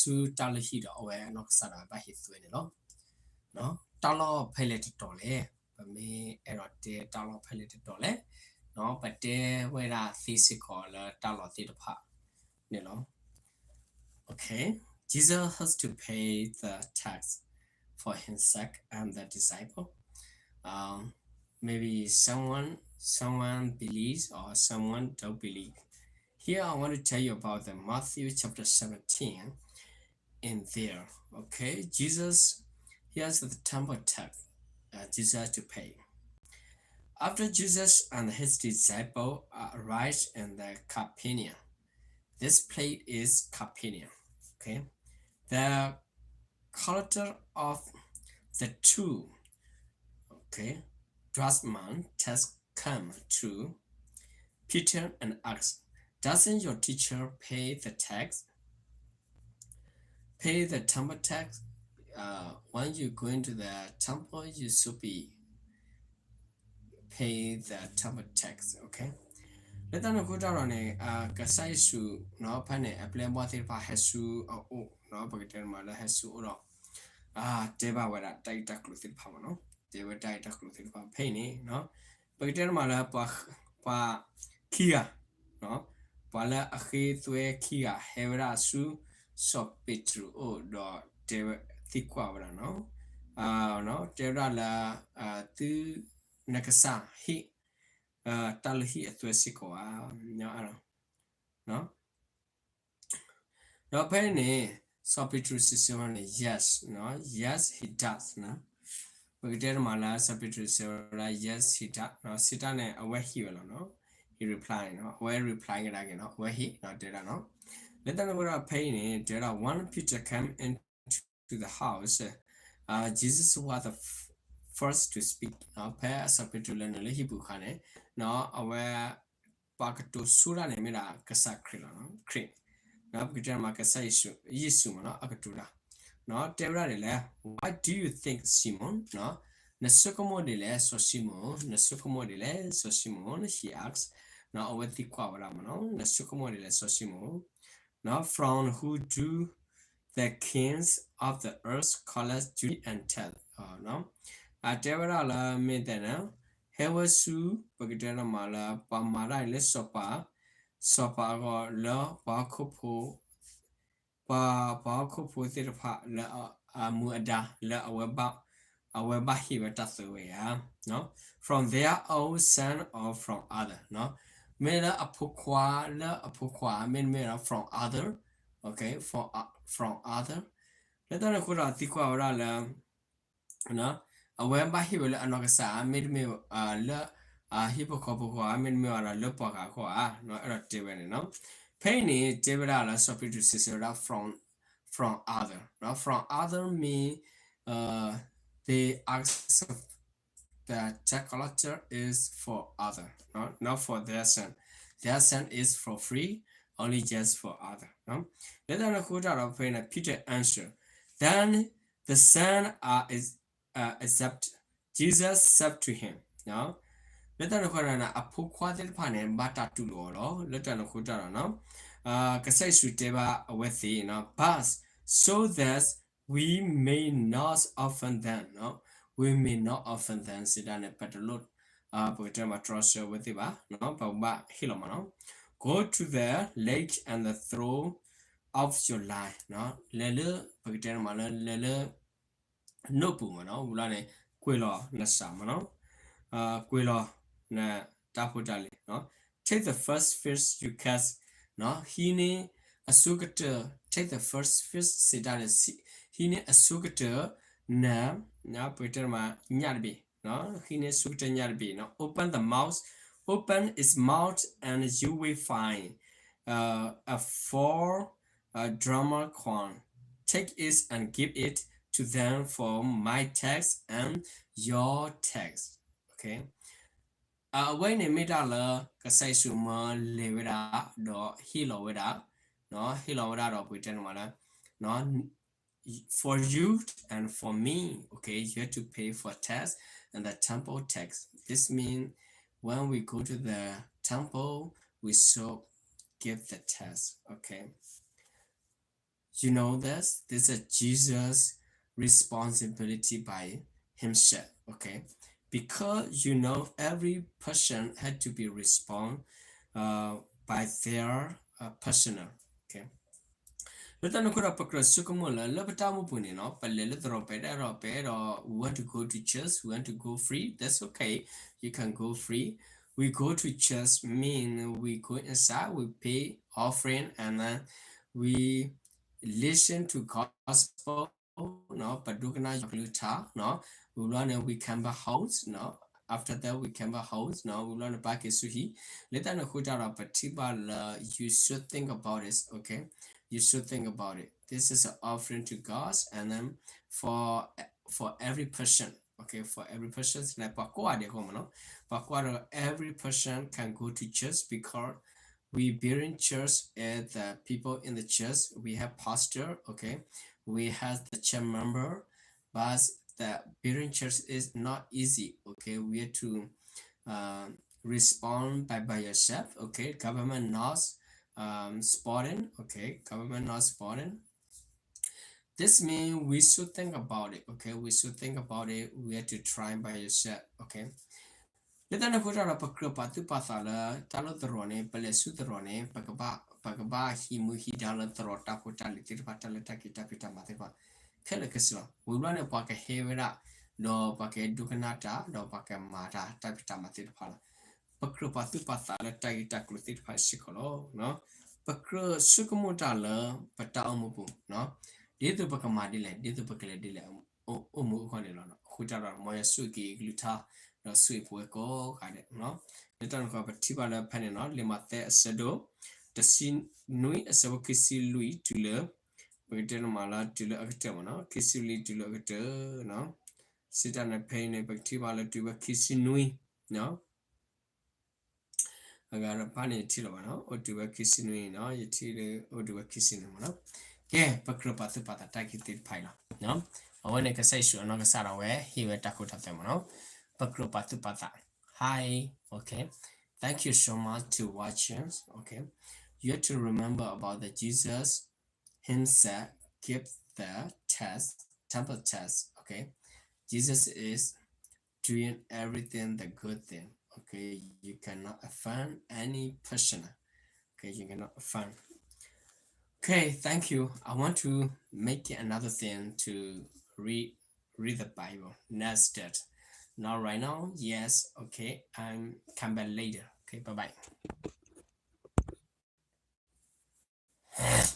အဝဲဆူတၢ်လုၢ်ဟံၣ်ဒီးအဝဲအနီၢ်ကစၢ်ဒၣ်ဝဲဘၣ်ဟ့ၣ်သွဲန့ၣ်လီၤ. တၢ်လီၢ်ဖဲလဲၣ်တတီၤလဲၣ်, ပမ့ၢ်အဲၣ်ဒိးတဲတၢ်လီၢ်ဖဲလဲၣ်တတီၤလဲၣ်, ပတဲဝဲဒၣ်သ့စ့ၢ်ကီးလၢတၢ်လီၢ်သ့ၣ်တဖၣ်န့ၣ်လီၤ. Okay, Jesus has to pay the tax for himself and the disciple. Um, maybe someone someone believes or someone don't believe. Here I want to tell you about the Matthew chapter seventeen in there. Okay, Jesus, here's the temple tax, uh, Jesus to pay. After Jesus and his disciple arrived in the Capernaum, this place is Capernaum. Okay, the collector of the two, okay, drachma tax came to Peter and asked, "Doesn't your teacher pay the tax, pay the temple tax? Uh, when you go into the temple, you should be pay the temple tax, okay?" လၢတၢ်န့ၣ်အဃိတၢ်ဒီးန့ၣ် ကစၢ်ယ့ၣ်ၡူးနီၤ ဖဲန့ၣ် အပျဲၢ်အဘီၣ်သ့ၣ်တဖၣ်ဟဲဆူအအိၣ်နီၤ ပကတဲမးလၢဟဲဆူအအိၣ်ဒီး တဲဘၣ်ဝဲဒၣ်တၢ်ဂ့ၢ်တၢ်ကျိၤသ့ၣ်တဖၣ်မးနီၤ တဲဝဲတၢ်ဂ့ၢ်တၢ်ကျိၤသ့ၣ်တဖၣ်ဖဲအံၤန့ၣ် ပကတဲမးလၢ ပှၤခံဂၤ ပှၤလၢအဃ့သွဲခံဂၤ ဟဲဝဲဒၣ်ဆူ စီၤပ့းတရူးအအိၣ်ဒီးတဲဝဲ သံကွၢ်ဝဲဒၣ်နီၤ တဲဝဲဒၣ်လၢ သု နကစၢ်ဟ့ၣ် တၢ်လုၢ်ဟံၣ်အသွဲစ့ၢ်ကီးဧါ ဒီးဖဲန့ၣ် စီၤပ့းတရူးစံးဆၢဝဲန့ၣ် yes, yes, he does. ပကတဲတမးလၢ စီၤပ့းတရူးစံးဆၢဝဲဒၣ် yes, he does. စံးတၢ်န့ၣ် အဝဲဟ့ၣ်ဝဲလီၤနီၤ he reply နီၤ အဝဲ reply ကဒါက့ၤနီၤ အဝဲဟ့ၣ်နီၤ တဲဒၣ်နီၤ လၢတၢ်န့ၣ်အဃိဒီးဖဲအံၤန့ၣ် တဲဝဲဒၣ် when Peter came into the house, Jesus was the first to speak. ဖဲစီၤပ့းတရူးလဲၤနုာ်လၢဟံၣ်ပူၤအခါန့ၣ် အဝဲ ပှၤကတိၤဆိတၢ်န့ၣ်မ့ၢ်ဒၣ်ကစၢ်ခရံာ်လီၤ ခရံာ် ပကတဲမးကစၢ်ယ့ၣ်ၡူး ယ့ၣ်ၡူးမးနီၤ အကတိၤတၢ် တဲဝဲဒၣ်ဒ်လဲၣ် Why do you think, Simon? နဆိကမိၣ်ဒ်လဲၣ် စီၤၡံမိၣ် နဆိကမိၣ်ဒ်လဲၣ် စီၤၡံမိၣ် he asked. အဝဲသံကွၢ်ဝဲဒၣ်မးနီၤ နဆိကမိၣ်ဒ်လဲၣ် စီၤၡံမိၣ် From whom do the kings of the earth collect duty and tax? တဲဝဲဒၣ်လၢမ့ၢ်တဲန့ၣ် ဟဲဝဲဆူ ပကတဲတမးလၢ ပှၤမၤတၢ်အံၤလၢစီၤပၤ စီၤပၤအဂီၢ်လၢပှၤဟီၣ်ခိၣ်ဖိ ပှၤ ပှၤဟီၣ်ခိၣ်ဖိသ့ၣ်တဖၣ်လၢအမူအဒါလၢအဝဲဘၣ် အဝဲဘၣ်ဟ့ၣ်ဝဲတၢ်သွဲဝဲဧါ from their own son or from other မ့ၢ်လၢအဖိခွါလၢအဖိခွါ မ့တမ့ၢ်ဒီး from other, okay, from, from other လၢတၢ်န့ၣ်အဃိဒီးသံကွၢ်ဝဲဒၣ်လၢ အဝဲဘၣ်ဟ့ၣ်ဝဲလၢအနီၢ်ကစၢ်ဧါ မ့တမ့ၢ် လၢ အဟံၣ်ဖိဃီဖိအဂီၢ်ဧါ မ့တမ့ၢ်ဝဲဒၣ်လၢပှၤဂၤအဂီၢ်ဧါ အဲၣ်ဒိးတဲဝဲန့ၣ်နီၤ ဖဲအံၤန့ၣ် တဲဝဲဒၣ်လၢစီၤပ့းတရူးစံးဆၢဝဲဒၣ် from, from other, from other mean, the ask of the tax collector is for other, not for their son. Their son is for free, only just for other. လၢတၢ်န့ၣ်အဃိတၢ်ဒီးဖဲန့ၣ် Peter answered, Then the son are exempt. Jesus said to him, လၢတၢ်န့ၣ်အဃိ အဖိခွါသ့ၣ်တဖၣ်န့ၣ် ဘၣ်တၢ်တူၢ်လိာ်အီၤလီၤ လၢတၢ်န့ၣ်အဃိတၢ်ဒီး ကစၢ်ယ့ၣ်ၡူးတဲဘၣ်အဝဲသ့ၣ် but so that we may not offend them, we may not offend them စံးတၢ်န့ၣ် ပတလိၣ် ပကတဲမးတြီဆၢအဝဲသ့ၣ်ဘၣ် ပကဘၣ်ဟ့ၣ်လီၤမးနီၤ Go to the lake and throw out your line. လဲၤလၢ ပကတဲမးလၢ လဲၤလၢ နိၣ်ပူၤမးနီၤ ဝံၤလီၤန့ၣ် ကွံာ်လီၤနစးမးနီၤ ကွံာ်လီၤနတၢ်ဖိတၢ်လံၤ take the first fish you catch. ဟံးန့ၢ်အဆိကတၢၢ် take the first fish စံးတၢ်န့ၣ် ဟံးန့ၢ်အဆိကတၢၢ် န ပကတဲမး ညၣ်တဘ့ၣ် ဟံးန့ၢ်အဆိကတၢၢ်ညၣ်တဘ့ၣ် open the mouth, open its mouth and you will find a four drachma coin. Take it and give it to them for my tax and your tax. Okay. အဝဲန့ၣ်မ့ၢ်တၢ်လၢ ကစၢ်ယ့ၣ်ၡူးမၢလဲၤဝဲဒၣ် ဒီးဟ့ၣ်လီၤဝဲဒၣ် ဟ့ၣ်လီၤဝဲဒၣ်ဒီးပကတဲန့ၣ်မးလၢ for you and for me, okay, you have to pay for tax and the temple tax. This means when we go to the temple, we should give the tax, okay? you know this, this is Jesus' responsibility by himself, okay? Because you know every person had to be respond uh, by their uh, personal, okay? လၢတၢ်န့ၣ်အဃိဒီး ပကြၢးဆိကမိၣ်လၢ လၢပတၢ်အိၣ်မူပူၤန့ၣ်နီၤ ပလဲၤလၢသရိာ် ပအဲၣ်ဒိး ပအဲၣ်ဒိး we want to go to church, we want to go free, that's okay, you can go free. We go to church mean we go inside, we pay offering, and then we listen to gospel နီၤ ပဒိကနၣ်ယွၤကလုၢ်ကထါနီၤ ဝံၤဘျီန့ၣ် we come back house နီၤ after that we come back house နီၤ ဝံၤဘျီန့ၣ် ပဟဲက့ၤဆူဟံၣ် လၢတၢ်န့ၣ်အဃိတၢ်ဒီး ပထံၣ်ဘၣ်လၢ you should think about this, okay, you should think about it, this is an offering to God and then for for every person, okay, for every person န့ၣ် ပှၤကိးဂၤဒဲးအဂီၢ်မ့ၢ်နီၤ ပှၤကိးဂၤဒီး every person can go to church because we building church as the people in the church, we have pastor, okay, we have the church member, but the building church is not easy, okay, we have to uh, respond by by yourself, okay, government not um, supporting, okay, government not supporting, this means we should think about it, okay, we should think about it, we have to try by yourself, okay. လၢတၢ်န့ၣ်အဃိတၢ်ဒီး ပကြၢးပာ်သူၣ်ပာ်သးလၢ တၢ်လၢသရိာ်န့ၣ် ပလဲၤဆူသရိာ်န့ၣ် ပကဘၣ် ပကဘၣ်ဟံးမူဟံးဒါလၢသရိာ် တၢ်ဖိတၢ်လံၤသ့ၣ်တဖၣ် တၢ်လၢတၢ်က့ၤတၢ်ဖံးတၢ်မၤသ့ၣ်တဖၣ် ခဲလၢာ်ခဲဆ့လီၤ. ဝံၤဘျီန့ၣ် ပှၤကဟဲဝဲဒၣ် ဒီးပှၤကဒိကနၣ်တၢ် ဒီးပှၤကမၤတၢ် တၢ်ဖံးတၢ်မၤသ့ၣ်တဖၣ်လီၤ. ပကြၢးပာ်သူၣ်ပာ်သးလၢတၢ်ဂ့ၢ်တၢ်ကျိၤသ့ၣ်တဖၣ်စ့ၢ်ကီးလီၤ. ပကြၢးဆိကမိၣ်တၢ်လၢပတၢ်အိၣ်မူပူၤ ဒ်သိးပကမၤဒ်လဲၣ် ဒ်သိးပကလဲၤဒ်လဲၣ် အိၣ်မူအဂီၢ်န့ၣ်လီၤ. အဃိတၢ်ဒီး မ်ယွၤဆိၣ်ဂ့ၤက့ၤအကလုၢ်ကထါ ဒီးဆိၣ်ဂ့ၤပဝဲကိးဂၤဒဲး. လၢတၢ်န့ၣ်အဃိ ပထံၣ်ဘၣ်လၢဖဲန့ၣ်နီၤ လံာ်မးသဲအဆၢဒိၣ် တဆံနွံအဆၢဖိခံဆံလွံၢ်တုၤလၢ ပကတဲန့ၣ်မးလၢတုၤလၢအကတၢၢ်မ့ၢ်နီၤ ခံဆံလွံၢ်တုၤလၢအကတၢၢ်နီၤ. စံးတၢ်န့ၣ်ဖဲအံၤန့ၣ် ပကထံၣ်ဘၣ်လၢတုၤဝဲခံဆံနွံနီၤ အဂၤတဖၣ်န့ၣ်ယထံၣ်လီၤဘၣ်နီၤ အိၣ်တုၤဝဲခံဆံနွံနီၤ ယထံၣ်လၢအိၣ်တုၤဝဲခံဆံနွံမ့ၢ်နီၤ. ကဲ ပကြၢးပာ်သူၣ်ပာ်သးတၢ်ဂ့ၢ်သ့ၣ်တဖၣ်အံၤလီၤ. အဝဲန့ၣ် ကစၢ်ယ့ၣ်ၡူးအနီၢ်ကစၢ်ဒၣ်ဝဲ ဟ့ၣ်ဝဲတၢ်ခိတၢ်သွဲမ့ၢ်နီၤ ပကြၢးပာ်သူၣ်ပာ်သး Hi, okay. Thank you so much to watching. Okay. You have to remember about the Jesus himself give the test, temple test. Okay. Jesus is doing everything the good thing. Okay. You cannot offend any person. Okay. You cannot offend. Okay. Thank you. I want to make another thing to read read the Bible. Next step. Not right now. Yes. Okay. I'm come back later. Okay. Bye bye.